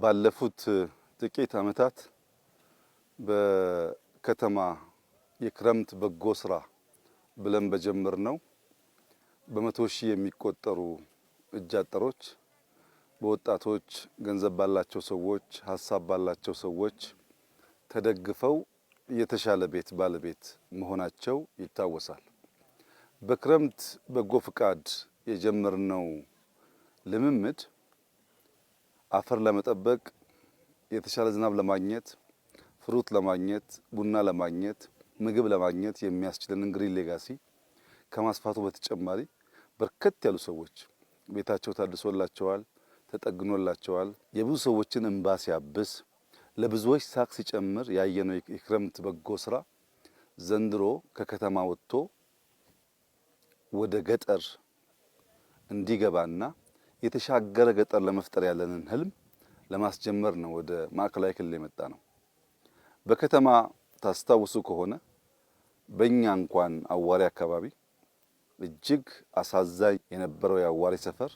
ባለፉት ጥቂት ዓመታት በከተማ የክረምት በጎ ስራ ብለን በጀመርነው በመቶ ሺህ የሚቆጠሩ እጅ አጠሮች በወጣቶች፣ ገንዘብ ባላቸው ሰዎች፣ ሀሳብ ባላቸው ሰዎች ተደግፈው የተሻለ ቤት ባለቤት መሆናቸው ይታወሳል። በክረምት በጎ ፍቃድ የጀመርነው ልምምድ አፈር ለመጠበቅ፣ የተሻለ ዝናብ ለማግኘት፣ fruit ለማግኘት፣ ቡና ለማግኘት፣ ምግብ ለማግኘት የሚያስችለንን green legacy ከማስፋቱ በተጨማሪ በርከት ያሉ ሰዎች ቤታቸው ታድሶላቸዋል፣ ተጠግኖላቸዋል። የብዙ ሰዎችን እንባ ሲያብስ፣ ለብዙዎች ሳቅ ሲጨምር ያየነው የክረምት በጎ ስራ ዘንድሮ ከከተማ ወጥቶ ወደ ገጠር እንዲገባና የተሻገረ ገጠር ለመፍጠር ያለንን ህልም ለማስጀመር ነው ወደ ማዕከላዊ ክልል የመጣ ነው። በከተማ ታስታውሱ ከሆነ በእኛ እንኳን አዋሪ አካባቢ እጅግ አሳዛኝ የነበረው የአዋሪ ሰፈር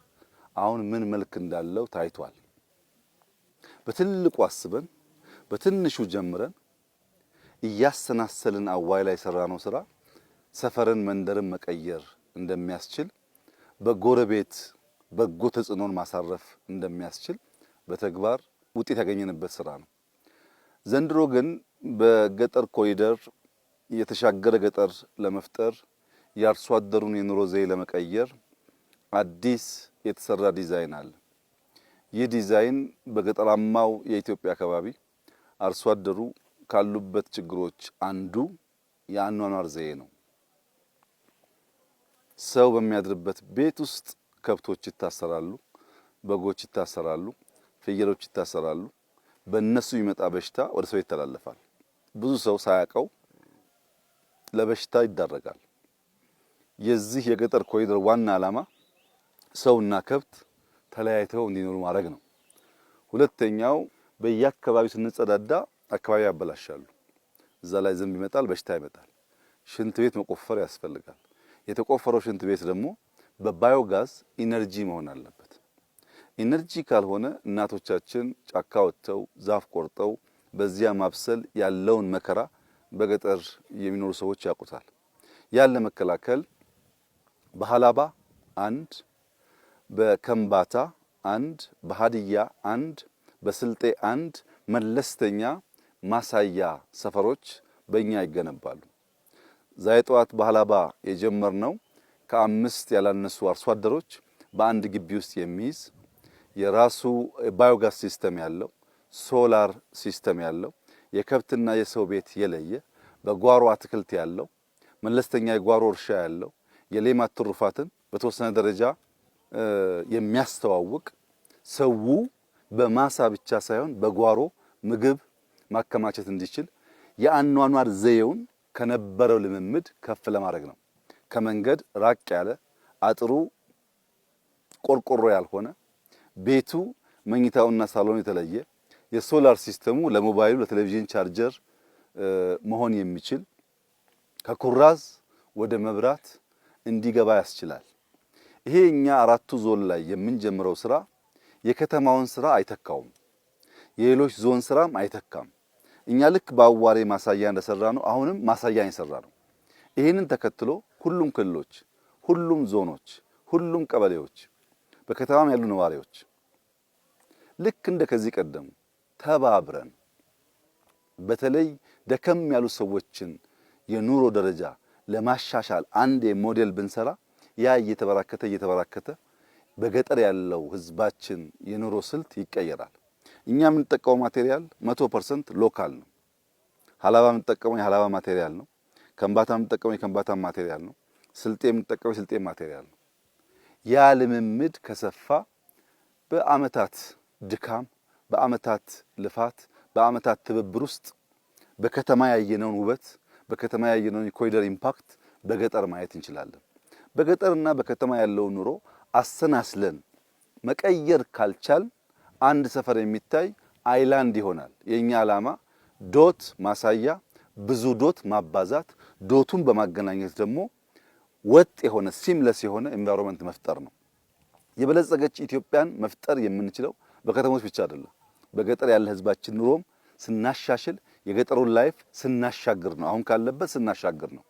አሁን ምን መልክ እንዳለው ታይቷል። በትልቁ አስበን በትንሹ ጀምረን እያሰናሰልን አዋሪ ላይ የሰራነው ስራ ሰፈርን፣ መንደርን መቀየር እንደሚያስችል፣ በጎረቤት በጎ ተጽዕኖን ማሳረፍ እንደሚያስችል በተግባር ውጤት ያገኘንበት ስራ ነው። ዘንድሮ ግን በገጠር ኮሪደር የተሻገረ ገጠር ለመፍጠር፣ የአርሶ አደሩን የኑሮ ዘዬ ለመቀየር አዲስ የተሰራ ዲዛይን አለ። ይህ ዲዛይን በገጠራማው የኢትዮጵያ አካባቢ አርሶ አደሩ ካሉበት ችግሮች አንዱ የአኗኗር ዘዬ ነው። ሰው በሚያድርበት ቤት ውስጥ ከብቶች ይታሰራሉ፣ በጎች ይታሰራሉ፣ ፍየሎች ይታሰራሉ። በእነሱ የሚመጣ በሽታ ወደ ሰው ይተላለፋል። ብዙ ሰው ሳያውቀው ለበሽታ ይዳረጋል። የዚህ የገጠር ኮሪደር ዋና ዓላማ ሰውና ከብት ተለያይተው እንዲኖሩ ማድረግ ነው። ሁለተኛው፣ በየአካባቢው ስንጸዳዳ አካባቢ ያበላሻሉ። እዛ ላይ ዝንብ ይመጣል፣ በሽታ ይመጣል። ሽንት ቤት መቆፈር ያስፈልጋል። የተቆፈረው ሽንት ቤት ደግሞ በ biogas energy መሆን አለበት። Energy ካልሆነ እናቶቻችን ጫካ ወጥተው ዛፍ ቆርጠው በዚያ ማብሰል ያለውን መከራ በገጠር የሚኖሩ ሰዎች ያውቁታል። ያን ለመከላከል በሀላባ አንድ፣ በከምባታ አንድ፣ በሀዲያ አንድ፣ በስልጤ አንድ መለስተኛ ማሳያ ሰፈሮች በእኛ ይገነባሉ። ዛሬ ጠዋት በሀላባ የጀመርነው ከአምስት ያላነሱ አርሶ አደሮች በአንድ ግቢ ውስጥ የሚይዝ፣ የራሱ biogas system ያለው፣ solar system ያለው፣ የከብትና የሰው ቤት የለየ፣ በጓሮ አትክልት ያለው፣ መለስተኛ የጓሮ እርሻ ያለው፣ የሌማት ትሩፋትን በተወሰነ ደረጃ የሚያስተዋውቅ፣ ሰው በማሳ ብቻ ሳይሆን በጓሮ ምግብ ማከማቸት እንዲችል የአኗኗር ዘዬውን ከነበረው ልምምድ ከፍ ለማድረግ ነው። ከመንገድ ራቅ ያለ፣ አጥሩ ቆርቆሮ ያልሆነ፣ ቤቱ መኝታውና ሳሎኑ የተለየ፣ የ solar system ኡ ለሞባይሉ ለቴሌቪዥን ቻርጀር መሆን የሚችል፣ ከኩራዝ ወደ መብራት እንዲገባ ያስችላል። ይሄ እኛ አራቱ ዞን ላይ የምንጀምረው ስራ የከተማውን ስራ አይተካውም። የሌሎች ዞን ስራም አይተካም። እኛ ልክ በአዋሬ ማሳያ እንደሰራነው አሁንም ማሳያ የሰራነው። ይህንን ተከትሎ ሁሉም ክልሎች፣ ሁሉም ዞኖች፣ ሁሉም ቀበሌዎች፣ በከተማም ያሉ ነዋሪዎች ልክ እንደ ከዚህ ቀደሙ ተባብረን በተለይ ደከም ያሉ ሰዎችን የኑሮ ደረጃ ለማሻሻል አንድ ሞዴል ብንሰራ ያ እየተበራከተ እየተበራከተ በገጠር ያለው ህዝባችን የኑሮ ስልት ይቀየራል። እኛ የምንጠቀመው material 100% local ነው። ሀላባ የምንጠቀመው የሀላባ material ነው። ከምባታ የምንጠቀመው የከምባታ material ነው። ስልጤ የምንጠቀመው የስልጤ material ነው። ያ ልምምድ ከሰፋ በአመታት ድካም፣ በአመታት ልፋት፣ በአመታት ትብብር ውስጥ በከተማ ያየነውን ውበት፣ በከተማ ያየነውን የኮሪደር impact በገጠር ማየት እንችላለን። በገጠርና በከተማ ያለውን ኑሮ አሰናስለን መቀየር ካልቻል አንድ ሰፈር የሚታይ island ይሆናል። የኛ ዓላማ dot ማሳያ፣ ብዙ dot ማባዛት፣ dot ኡን በማገናኘት ደግሞ ወጥ የሆነ seamless የሆነ environment መፍጠር ነው። የበለጸገች ኢትዮጵያን መፍጠር የምንችለው በከተሞች ብቻ አይደለም፣ በገጠር ያለ ህዝባችን ኑሮም ስናሻሽል የገጠሩን life ስናሻግር ነው። አሁን ካለበት ስናሻግር ነው።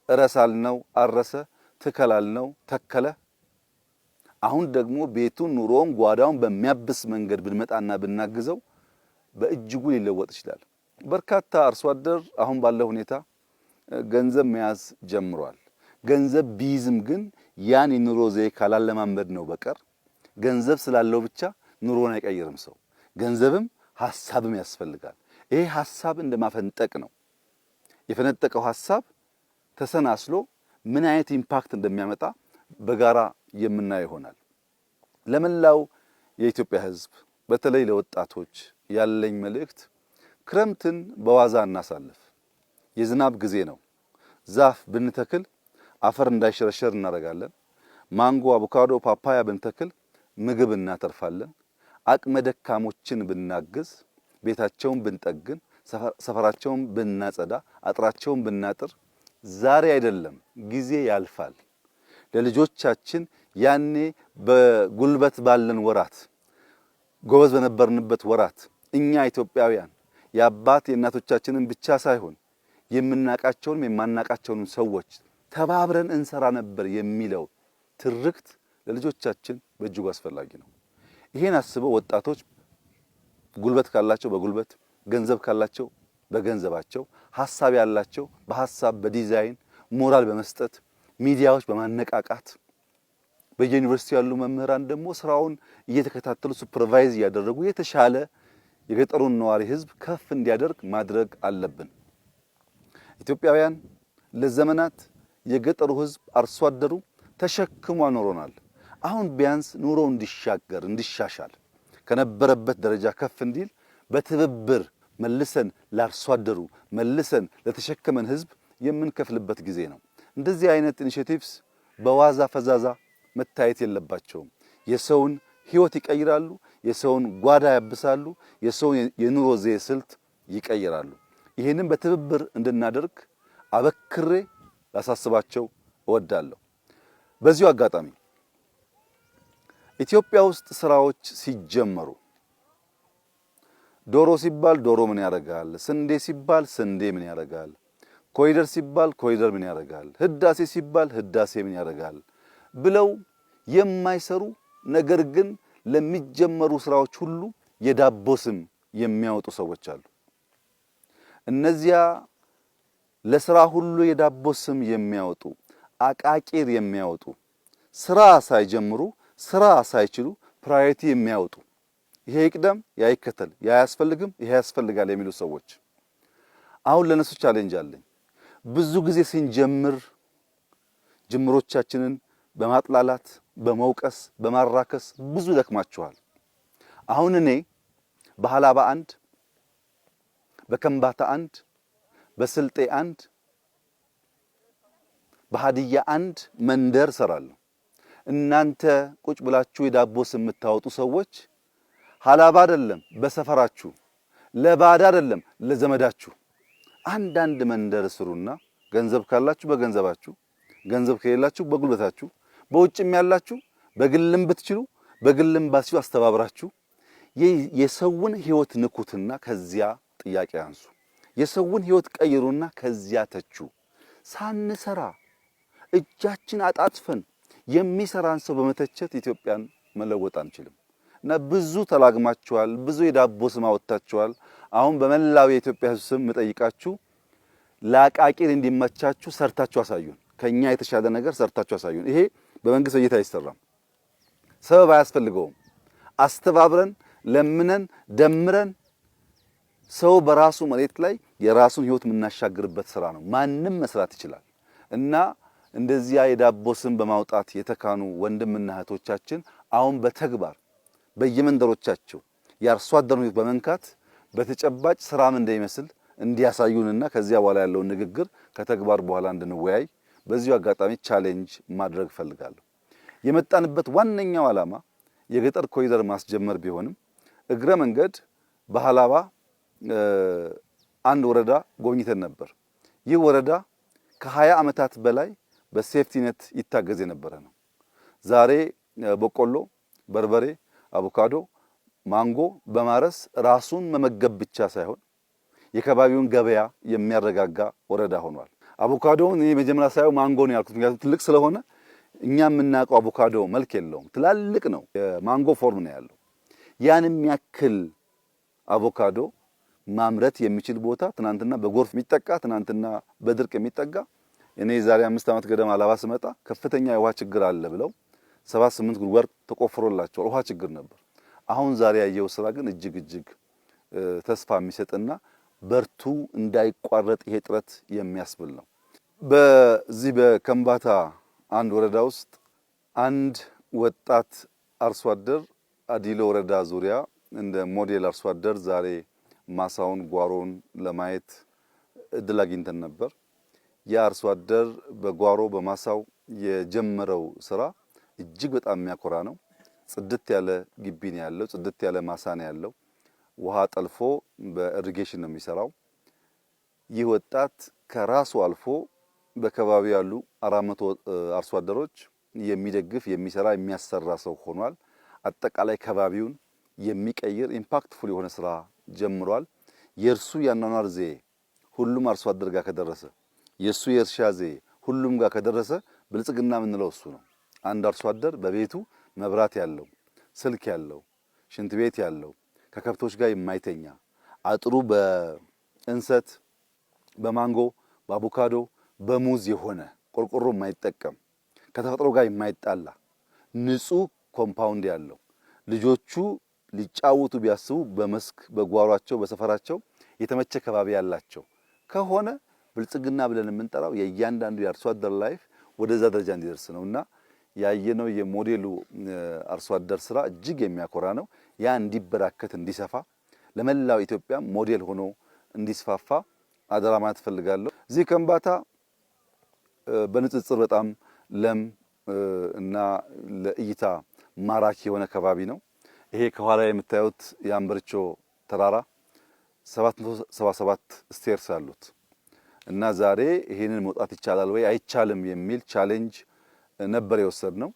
እረሳል ነው አረሰ፣ ትከላል ነው ተከለ። አሁን ደግሞ ቤቱን ኑሮውን ጓዳውን በሚያብስ መንገድ ብንመጣና ብናግዘው በእጅጉ ሊለወጥ ይችላል። በርካታ አርሶ አደር አሁን ባለው ሁኔታ ገንዘብ መያዝ ጀምሯል። ገንዘብ ቢይዝም ግን ያን የኑሮ ዘዬ ካላለማመድ ነው በቀር ገንዘብ ስላለው ብቻ ኑሮን አይቀይርም ሰው። ገንዘብም ሀሳብም ያስፈልጋል። ይሄ ሀሳብ እንደማፈንጠቅ ነው። የፈነጠቀው ሀሳብ ተሰናስሎ ምን አይነት impact እንደሚያመጣ በጋራ የምናየው ይሆናል። ለመላው የኢትዮጵያ ሕዝብ በተለይ ለወጣቶች ያለኝ መልእክት ክረምትን በዋዛ እናሳልፍ። የዝናብ ጊዜ ነው። ዛፍ ብንተክል አፈር እንዳይሸረሸር እናደርጋለን። ማንጎ፣ አቮካዶ፣ ፓፓያ ብንተክል ምግብ እናተርፋለን። አቅመ ደካሞችን ብናግዝ፣ ቤታቸውን ብንጠግን፣ ሰፈራቸውን ብናጸዳ፣ አጥራቸውን ብናጥር ዛሬ አይደለም ጊዜ ያልፋል። ለልጆቻችን ያኔ በጉልበት ባለን ወራት ጎበዝ በነበርንበት ወራት እኛ ኢትዮጵያውያን የአባት የእናቶቻችንን ብቻ ሳይሆን የምናቃቸውንም የማናቃቸውንም ሰዎች ተባብረን እንሰራ ነበር የሚለው ትርክት ለልጆቻችን በእጅጉ አስፈላጊ ነው። ይሄን አስበው ወጣቶች ጉልበት ካላቸው በጉልበት፣ ገንዘብ ካላቸው በገንዘባቸው፣ ሀሳብ ያላቸው በሀሳብ በዲዛይን ሞራል በመስጠት ሚዲያዎች በማነቃቃት በየዩኒቨርሲቲ ያሉ መምህራን ደግሞ ስራውን እየተከታተሉ supervise እያደረጉ የተሻለ የገጠሩን ነዋሪ ህዝብ ከፍ እንዲያደርግ ማድረግ አለብን። ኢትዮጵያውያን ለዘመናት የገጠሩ ህዝብ አርሶ አደሩ ተሸክሞ ኖሮናል። አሁን ቢያንስ ኑሮ እንዲሻገር እንዲሻሻል ከነበረበት ደረጃ ከፍ እንዲል በትብብር መልሰን ለአርሶ አደሩ መልሰን ለተሸከመን ህዝብ የምንከፍልበት ጊዜ ነው። እንደዚህ አይነት initiatives በዋዛ ፈዛዛ መታየት የለባቸውም። የሰውን ህይወት ይቀይራሉ፣ የሰውን ጓዳ ያብሳሉ፣ የሰውን የኑሮ ዘዬ ስልት ይቀይራሉ። ይህንን በትብብር እንድናደርግ አበክሬ ላሳስባቸው እወዳለሁ። በዚሁ አጋጣሚ ኢትዮጵያ ውስጥ ስራዎች ሲጀመሩ ዶሮ ሲባል ዶሮ ምን ያደርጋል፣ ስንዴ ሲባል ስንዴ ምን ያደርጋል፣ ኮሪደር ሲባል ኮሪደር ምን ያደርጋል፣ ህዳሴ ሲባል ህዳሴ ምን ያደርጋል ብለው የማይሰሩ ነገር ግን ለሚጀመሩ ስራዎች ሁሉ የዳቦ ስም የሚያወጡ ሰዎች አሉ። እነዚያ ለስራ ሁሉ የዳቦ ስም የሚያወጡ አቃቂር የሚያወጡ ስራ ሳይጀምሩ ስራ ሳይችሉ priority የሚያወጡ ይሄ ይቅደም፣ ያ ይከተል፣ ያ አያስፈልግም፣ ይሄ ያስፈልጋል የሚሉ ሰዎች አሁን ለነሱ challenge አለኝ። ብዙ ጊዜ ስንጀምር ጅምሮቻችንን በማጥላላት በመውቀስ በማራከስ ብዙ ደክማችኋል። አሁን እኔ በሀላባ አንድ፣ በከምባታ አንድ፣ በስልጤ አንድ፣ በሀዲያ አንድ መንደር እሰራለሁ። እናንተ ቁጭ ብላችሁ የዳቦ ስም የምታወጡ ሰዎች ሀላባ አይደለም በሰፈራችሁ፣ ለባዳ አይደለም ለዘመዳችሁ አንዳንድ መንደር ስሩና ገንዘብ ካላችሁ በገንዘባችሁ፣ ገንዘብ ከሌላችሁ በጉልበታችሁ፣ በውጭም ያላችሁ በግልም ብትችሉ በግልም ባትችሉ አስተባብራችሁ የሰውን ሕይወት ንኩትና ከዚያ ጥያቄ አንሱ። የሰውን ሕይወት ቀይሩና ከዚያ ተቹ። ሳንሰራ እጃችን አጣጥፈን የሚሰራን ሰው በመተቸት ኢትዮጵያን መለወጥ አንችልም። እና ብዙ ተላግማችኋል፣ ብዙ የዳቦ ስም አወጥታችኋል። አሁን በመላው የኢትዮጵያ ሕዝብ ስም የምጠይቃችሁ ለአቃቂር እንዲመቻችሁ ሰርታችሁ አሳዩን። ከኛ የተሻለ ነገር ሰርታችሁ አሳዩን። ይሄ በመንግስት በጀት አይሰራም፣ ሰበብ አያስፈልገውም። አስተባብረን ለምነን ደምረን ሰው በራሱ መሬት ላይ የራሱን ህይወት የምናሻግርበት ስራ ነው። ማንም መስራት ይችላል። እና እንደዚያ የዳቦ ስም በማውጣት የተካኑ ወንድምና እህቶቻችን አሁን በተግባር በየመንደሮቻቸው የአርሶ አደሩን ህይወት በመንካት በተጨባጭ ስራም እንደሚመስል እንዲያሳዩንና ከዚያ በኋላ ያለውን ንግግር ከተግባር በኋላ እንድንወያይ በዚሁ አጋጣሚ challenge ማድረግ እፈልጋለሁ። የመጣንበት ዋነኛው ዓላማ የገጠር ኮሪደር ማስጀመር ቢሆንም እግረ መንገድ በሀላባ አንድ ወረዳ ጎብኝተን ነበር። ይህ ወረዳ ከ20 ዓመታት በላይ በ safety net ይታገዝ የነበረ ነው። ዛሬ በቆሎ፣ በርበሬ፣ አቮካዶ፣ ማንጎ በማረስ ራሱን መመገብ ብቻ ሳይሆን የከባቢውን ገበያ የሚያረጋጋ ወረዳ ሆኗል። አቮካዶውን እኔ መጀመሪያ ሳየው ማንጎ ነው ያልኩት፣ ምክንያቱም ትልቅ ስለሆነ እኛ የምናውቀው አቮካዶ መልክ የለውም፣ ትላልቅ ነው፣ የማንጎ form ነው ያለው። ያን የሚያክል አቮካዶ ማምረት የሚችል ቦታ ትናንትና በጎርፍ የሚጠቃ፣ ትናንትና በድርቅ የሚጠቃ፣ እኔ ዛሬ 5 ዓመት ገደማ አላባ ስመጣ ከፍተኛ የውሃ ችግር አለ ብለው 7 8 ጉድጓድ ተቆፍሮላቸዋል። ውሃ ችግር ነበር። አሁን ዛሬ ያየው ስራ ግን እጅግ እጅግ ተስፋ የሚሰጥና በርቱ እንዳይቋረጥ ይሄ ጥረት የሚያስብል ነው። በዚህ በከምባታ አንድ ወረዳ ውስጥ አንድ ወጣት አርሶ አደር አዲሎ ወረዳ ዙሪያ እንደ ሞዴል አርሶ አደር ዛሬ ማሳውን ጓሮውን ለማየት እድል አግኝተን ነበር። ያ አርሶ አደር በጓሮ በማሳው የጀመረው ስራ እጅግ በጣም የሚያኮራ ነው። ጽድት ያለ ግቢ ነው ያለው። ጽድት ያለ ማሳ ነው ያለው። ውሃ ጠልፎ በ irrigation ነው የሚሰራው። ይህ ወጣት ከራሱ አልፎ በከባቢው ያሉ 400 አርሶ አደሮች የሚደግፍ፣ የሚሰራ፣ የሚያሰራ ሰው ሆኗል። አጠቃላይ ከባቢውን የሚቀይር impactful የሆነ ስራ ጀምሯል። የእርሱ የአኗኗር ዘዬ ሁሉም አርሶ አደር ጋር ከደረሰ፣ የእሱ የእርሻ ዘዬ ሁሉም ጋር ከደረሰ ብልጽግና የምንለው እሱ ነው። አንድ አርሶ አደር በቤቱ መብራት ያለው፣ ስልክ ያለው፣ ሽንት ቤት ያለው፣ ከከብቶች ጋር የማይተኛ፣ አጥሩ በእንሰት፣ በማንጎ፣ በአቮካዶ፣ በሙዝ የሆነ፣ ቆርቆሮ የማይጠቀም፣ ከተፈጥሮ ጋር የማይጣላ፣ ንጹህ compound ያለው፣ ልጆቹ ሊጫወቱ ቢያስቡ በመስክ በጓሯቸው በሰፈራቸው የተመቸ ከባቢ ያላቸው ከሆነ ብልጽግና ብለን የምንጠራው የእያንዳንዱ የአርሶ አደር life ወደዛ ደረጃ እንዲደርስ ነው እና ያየነው የሞዴሉ አርሶ አደር ስራ እጅግ የሚያኮራ ነው። ያ እንዲበራከት፣ እንዲሰፋ፣ ለመላው ኢትዮጵያ ሞዴል ሆኖ እንዲስፋፋ አደራ ማለት እፈልጋለሁ። እዚህ ከምባታ በንጽጽር በጣም ለም እና ለእይታ ማራኪ የሆነ ከባቢ ነው። ይሄ ከኋላ የምታዩት የአምበሪቾ ተራራ 777 stairs አሉት እና ዛሬ ይሄንን መውጣት ይቻላል ወይ አይቻልም የሚል challenge ነበር የወሰድነው።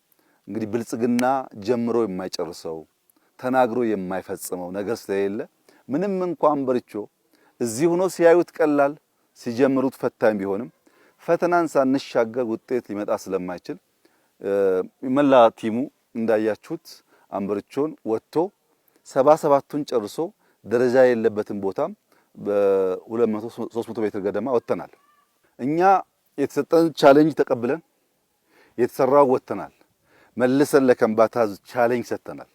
እንግዲህ ብልጽግና ጀምሮ የማይጨርሰው፣ ተናግሮ የማይፈጽመው ነገር ስለሌለ ምንም እንኳን አምበሪቾ እዚህ ሆኖ ሲያዩት ቀላል፣ ሲጀምሩት ፈታኝ ቢሆንም ፈተናን ሳንሻገር ውጤት ሊመጣ ስለማይችል መላ team ኡ እንዳያችሁት አምበሪቾን ወጥቶ 77ቱን ጨርሶ ደረጃ የሌለበትን ቦታም በ200 300 ሜትር ገደማ ወጥተናል። እኛ የተሰጠን challenge ተቀብለን የተሰራው ወጥተናል። መልሰን ለከምባታ challenge ሰጥተናል።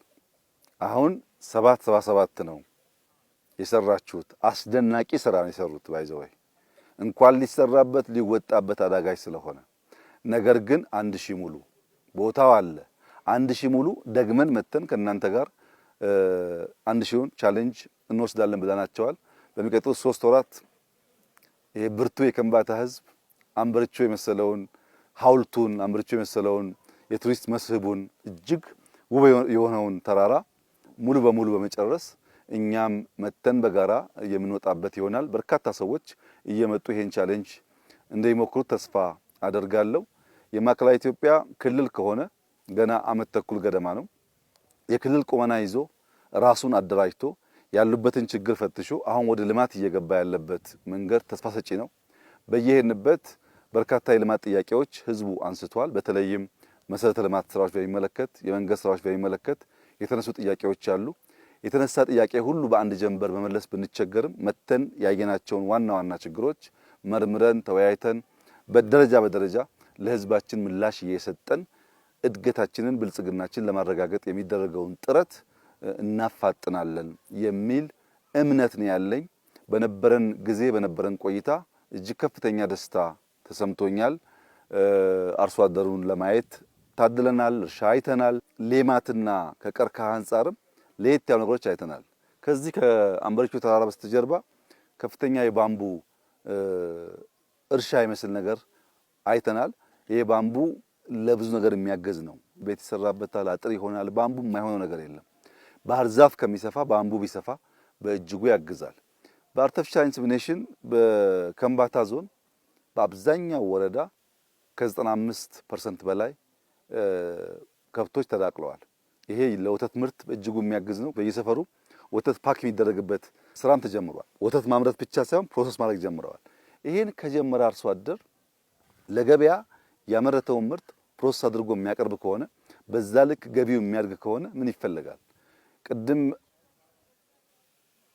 አሁን 777 ነው የሰራችሁት። አስደናቂ ስራ ነው የሰሩት። By the way እንኳን ሊሰራበት ሊወጣበት አዳጋች ስለሆነ፣ ነገር ግን 1,000 ሙሉ ቦታው አለ። 1,000 ሙሉ ደግመን መተን ከእናንተ ጋር 1,000ውን challenge እንወስዳለን ብለናቸዋል። በሚቀጥሉት 3 ወራት ይሄ ብርቱ የከምባታ ህዝብ አምበሪቾ የመሰለውን ሐውልቱን፣ አምበሪቾ የመሰለውን የቱሪስት መስህቡን፣ እጅግ ውብ የሆነውን ተራራ ሙሉ በሙሉ በመጨረስ እኛም መተን በጋራ የምንወጣበት ይሆናል። በርካታ ሰዎች እየመጡ ይሄን challenge እንደሚሞክሩት ተስፋ አደርጋለሁ። የማዕከላዊ ኢትዮጵያ ክልል ከሆነ ገና አመት ተኩል ገደማ ነው። የክልል ቁመና ይዞ ራሱን አደራጅቶ ያሉበትን ችግር ፈትሾ አሁን ወደ ልማት እየገባ ያለበት መንገድ ተስፋ ሰጪ ነው። በየሄድንበት በርካታ የልማት ጥያቄዎች ህዝቡ አንስቷል። በተለይም መሰረተ ልማት ስራዎች በሚመለከት፣ የመንገድ ስራዎች በሚመለከት የተነሱ ጥያቄዎች አሉ። የተነሳ ጥያቄ ሁሉ በአንድ ጀንበር መመለስ ብንቸገርም መተን ያየናቸውን ዋና ዋና ችግሮች መርምረን ተወያይተን በደረጃ በደረጃ ለህዝባችን ምላሽ እየሰጠን እድገታችንን ብልጽግናችን ለማረጋገጥ የሚደረገውን ጥረት እናፋጥናለን የሚል እምነት ነው ያለኝ። በነበረን ጊዜ በነበረን ቆይታ እጅግ ከፍተኛ ደስታ ተሰምቶኛል። አርሶ አደሩን ለማየት ታድለናል። እርሻ አይተናል። ሌማትና ከቀርከሃ አንጻርም ለየት ያሉ ነገሮች አይተናል። ከዚህ ከአምበሪቾ ተራራ በስተጀርባ ከፍተኛ የ bamboo እርሻ ይመስል ነገር አይተናል። ይሄ bamboo ለብዙ ነገር የሚያገዝ ነው። ቤት ይሰራበታል፣ አጥር ይሆናል። bamboo የማይሆነው ነገር የለም። ባህር ዛፍ ከሚሰፋ bamboo ቢሰፋ በእጅጉ ያግዛል። በ artificial insemination በከምባታ ዞን በአብዛኛው ወረዳ ከ95% በላይ ከብቶች ተዳቅለዋል። ይሄ ለወተት ምርት በእጅጉ የሚያግዝ ነው። በየሰፈሩ ወተት pack የሚደረግበት ስራም ተጀምሯል። ወተት ማምረት ብቻ ሳይሆን process ማድረግ ጀምረዋል። ይሄን ከጀመረ አርሶ አደር ለገበያ ያመረተውን ምርት process አድርጎ የሚያቀርብ ከሆነ፣ በዛ ልክ ገቢው የሚያድግ ከሆነ ምን ይፈለጋል? ቅድም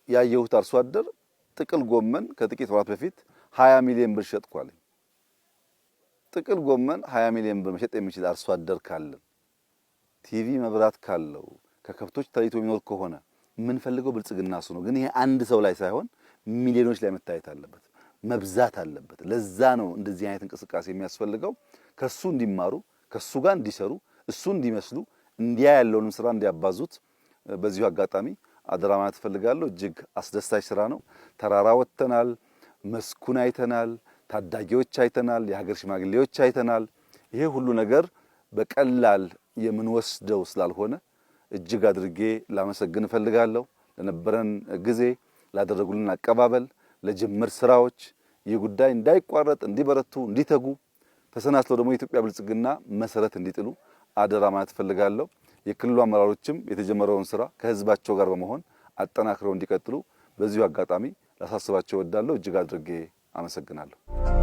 ያየሁት አርሶ አደር ጥቅል ጎመን ከጥቂት ወራት በፊት 20 ሚሊዮን ብር ሸጥኳል። ጥቅል ጎመን 20 ሚሊዮን ብር መሸጥ የሚችል አርሶ አደር ካለን፣ ቲቪ መብራት ካለው፣ ከከብቶች ተለይቶ የሚኖር ከሆነ የምንፈልገው ብልጽግና እሱ ነው። ግን ይሄ አንድ ሰው ላይ ሳይሆን ሚሊዮኖች ላይ መታየት አለበት፣ መብዛት አለበት። ለዛ ነው እንደዚህ አይነት እንቅስቃሴ የሚያስፈልገው። ከሱ እንዲማሩ፣ ከሱ ጋር እንዲሰሩ፣ እሱ እንዲመስሉ፣ እንዲያ ያለውንም ስራ እንዲያባዙት በዚሁ አጋጣሚ አደራ ማለት እፈልጋለሁ። እጅግ አስደሳች ስራ ነው። ተራራ ወጥተናል፣ መስኩን አይተናል፣ ታዳጊዎች አይተናል፣ የሀገር ሽማግሌዎች አይተናል። ይሄ ሁሉ ነገር በቀላል የምንወስደው ስላልሆነ እጅግ አድርጌ ላመሰግን እፈልጋለሁ። ለነበረን ጊዜ፣ ላደረጉልን አቀባበል፣ ለጅምር ስራዎች ይህ ጉዳይ እንዳይቋረጥ እንዲበረቱ፣ እንዲተጉ፣ ተሰናስለው ደግሞ የኢትዮጵያ ብልጽግና መሰረት እንዲጥሉ አደራ ማለት እፈልጋለሁ። የክልሉ አመራሮችም የተጀመረውን ስራ ከህዝባቸው ጋር በመሆን አጠናክረው እንዲቀጥሉ በዚሁ አጋጣሚ ላሳስባቸው እወዳለሁ። እጅግ አድርጌ አመሰግናለሁ።